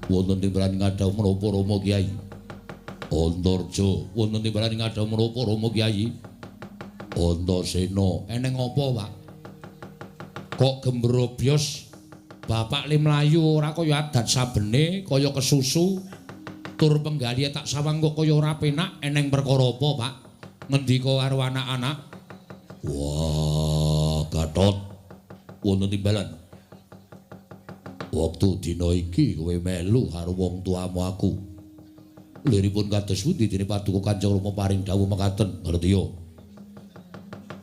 Wonten timbalan ngadhawuh menapa Rama Kyai? Antarja, wonten timbalan ngadhawuh menapa Rama Kyai? Antasena, eneng apa, Pak? Kok gembrobyos bapak le mlayu ora kaya adat sabene, kaya kesusu. Tur penggalihe tak sawang kok kaya ora penak, eneng perkara apa, Pak? Ngendika karo anak-anak. Wah, Gatot, wonten timbalan. Wektu dina iki kowe melu karo wong tuamu aku. Liripun kados pundi dene paduka Kanjeng Rama paring dawuh mekaten, ngerti ya?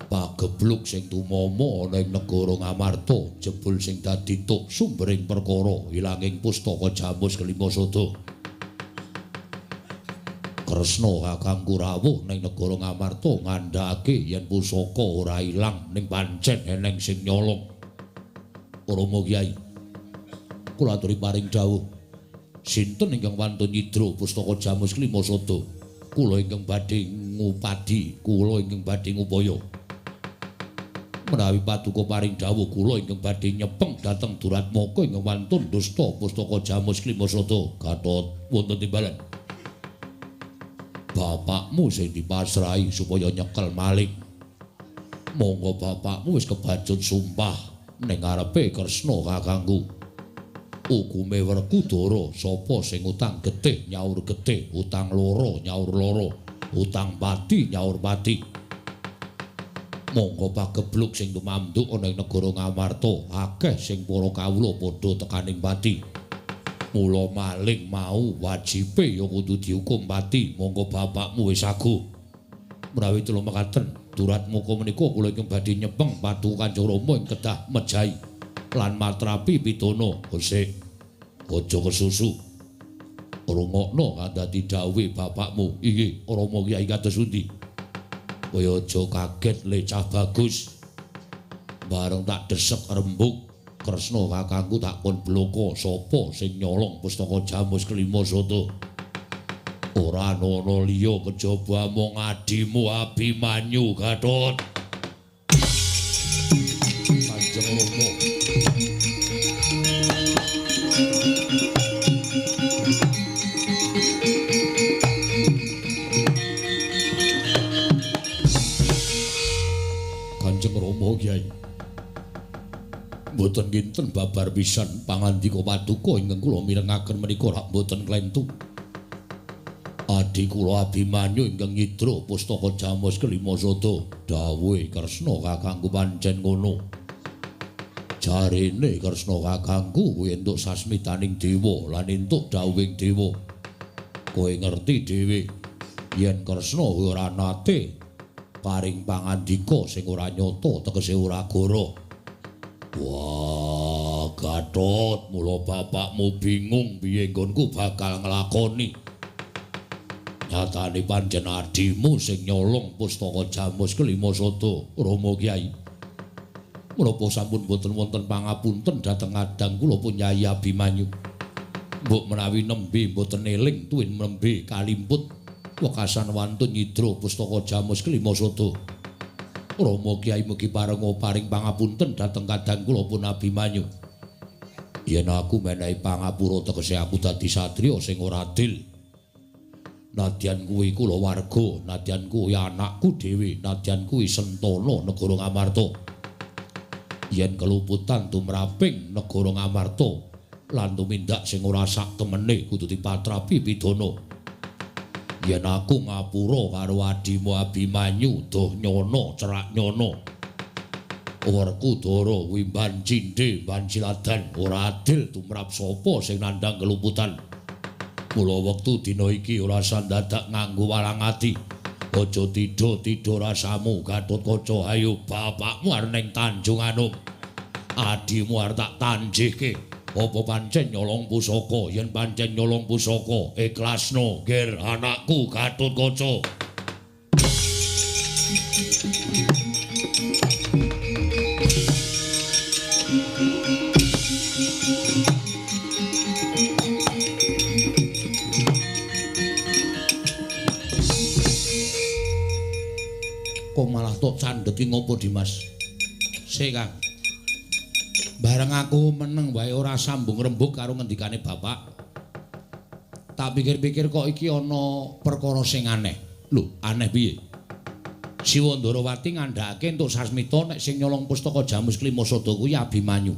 Pagebluk sing tumama ana ing negara Ngamarta, jebul sing dadi tuk sumbering perkara ilanging pustaka Jamus kelima sada. Kresna kakangku rawuh ning negara Ngamarta ngandhakake yen pusaka ora ilang ning pancen eneng sing nyolong. Rama Kyai, kula aturi paring dawuh. Sinten ingkang wantun nyidra pustaka Jamus kelima sada? Kula ingkang badhe ngupadi, kula ingkang badhe ngupaya. Menawi paduka paring dawuh kula ingkang badhe nyepeng dhateng Duratmaka ingkang wantun dusta pustaka Jamus kelima sada. Gatot, wonten timbalan. Bapakmu sing dipasrahi supaya nyekel maling. Monggo bapakmu wis kebacut sumpah ning ngarepe Kresna kakangku. Hukume Werkudara, sapa sing utang getih nyaur getih, utang loro nyaur loro, utang pati nyaur pati. Monggo pagebluk sing tumanduk ana ing negara Ngamarta, akeh sing para kawula padha tekaning pati. Mula maling mau wajibe ya kudu dihukum pati. Monggo bapakmu wis aguh. Menawi telu mekaten, Duratmaka menika kula ingkang badhe nyepeng paduka Kanjeng Rama ing kedah mejahi lan matrapi pidana. Sik, aja kesusu. Rungokno kandhati dawuhe bapakmu. Inggih, Rama Kyai kados pundi? Kowe aja kaget le cah bagus. Bareng tak desek rembug Kresna kakangku tak kon bloko sapa sing nyolong pustaka Jamus kelima sada. Ora ana liya kejaba amung adimu Abimanyu Gatot. Kanjeng Rama. Kanjeng Rama Kyai. Mboten kinten babar pisan pangandika paduka ingkang kula mirengaken menika rak mboten klentu. Adi kula Abimanyu ingkang nyidra pustaka Jamus kelima sada. Dawuhe Kresna kakangku pancen ngono. Jarene Kresna kakangku kuwi entuk sasmitaning dewa lan entuk dawuhing dewa. Kowe ngerti dhewe yen Kresna kuwi ora nate paring pangandika sing ora nyata tegese ora goro. Wah, Gatot, mula bapakmu bingung piye nggonku bakal nglakoni. Nyatane pancen adimu sing nyolong pustaka Jamus kelima sada, Rama Kyai. Menapa sampun boten wonten pangapunten dhateng adang kula pun Nyai Abimanyu. Mbok menawi nembe mboten eling tuwin nembe kalimput wekasan wantun nyidra pustaka Jamus kelima sada. Rama Kyai mugi parenga paring pangapunten dhateng kadang kula pun Abimanyu. Yen aku menehi pangapura tegese aku dadi satriya sing ora adil. Nadyan kuwi kula warga, nadyan kuwi anakku dhewe, nadyan kuwi sentana negara Ngamarta. Yen keluputan tumraping negara Ngamarta lan tumindak sing ora sak temene kudu dipatrapi pidana. Yen aku ngapura karo adimu Abimanyu, doh nyono cerak nyono. Werkudara kuwi mban cindhe, mban siladan, ora adil tumrap sapa sing nandhang keluputan. Mula wektu dina iki ora sandadak nganggo walang ati. Aja tidha-tidha rasamu Gatotkaca, ayo bapakmu arep ning Tanjung Anom. Adimu arep tak tanjihke. Apa pancen nyolong pusaka? Yen pancen nyolong pusaka, ikhlasno ger anakku Gatotkaca. Kok malah tok candhet ki ngopo, Dimas? Sik, Kang. Bareng aku meneng wae ora sambung rembug karo ngendikane bapak. Tak pikir-pikir kok iki ana perkara sing aneh. Lho, aneh piye? Siwa Ndarawati ngandhakake entuk sasmita nek sing nyolong pustaka Jamus Klima Sada kuwi Abimanyu.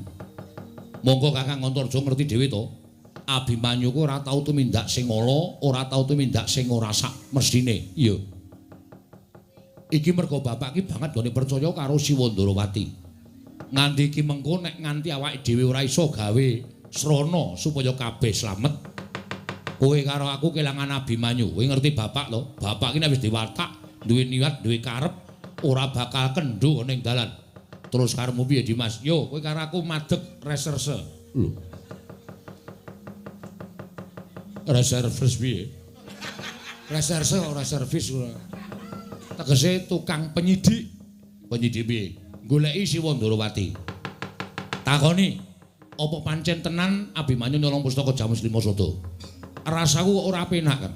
Monggo Kakang Antarja ngerti dhewe to. Abimanyu ku ora tau tumindak sing ala, ora tau tumindak sing ora sak mesthine. Iya. Iki mergo bapak ki banget gone percaya karo Siwa Ndarawati. Nganti iki mengko nek nganti awake dhewe ora iso gawe srana supaya kabeh slamet. Kowe karo aku kelangan Abimanyu. Kowe ngerti bapak to? Bapak ki nek wis diwatak, duwe niat, duwe karep, ora bakal kendho ning dalan. Terus karepmu piye, Dimas? Yo, kowe karo aku madeg reserse. Lho. Reservis piye? Reserse ora servis ora. Tegese tukang penyidik. Penyidik piye? Goleki Siwa Ndarawati. Takoni, apa pancen tenan Abimanyu nyolong pustaka Jamus Lima Sada? Rasaku kok ora penak kan.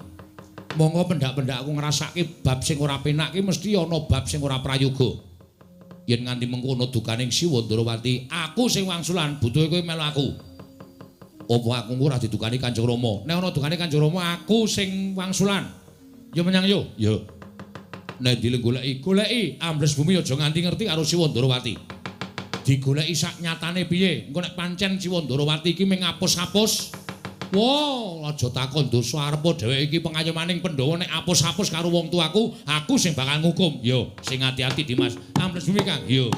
Monggo pendak-pendak aku ngrasake bab sing ora penak ki mesti ana bab sing ora prayoga. Yen nganti mengko ana dukaning Siwa Ndarawati, aku sing wangsulan, butuhe kowe melu aku. Apa aku ora didukani Kanjeng Rama? Nek ana dukane Kanjeng Rama, aku sing wangsulan. Yo menyang yo. Yo. Nek dile goleki, goleki ambles bumi aja nganti ngerti karo Siwa Ndarawati. Digoleki sak nyatane piye? Engko nek pancen Siwa Ndarawati iki mung ngapus-apus. Wah, aja takon dosa arepa dheweke iki pengayomaning Pandhawa nek apus-apus karo wong tuaku, aku sing bakal ngukum. Yo, sing ati-ati Dimas. Ambles bumi, Kang. Yo.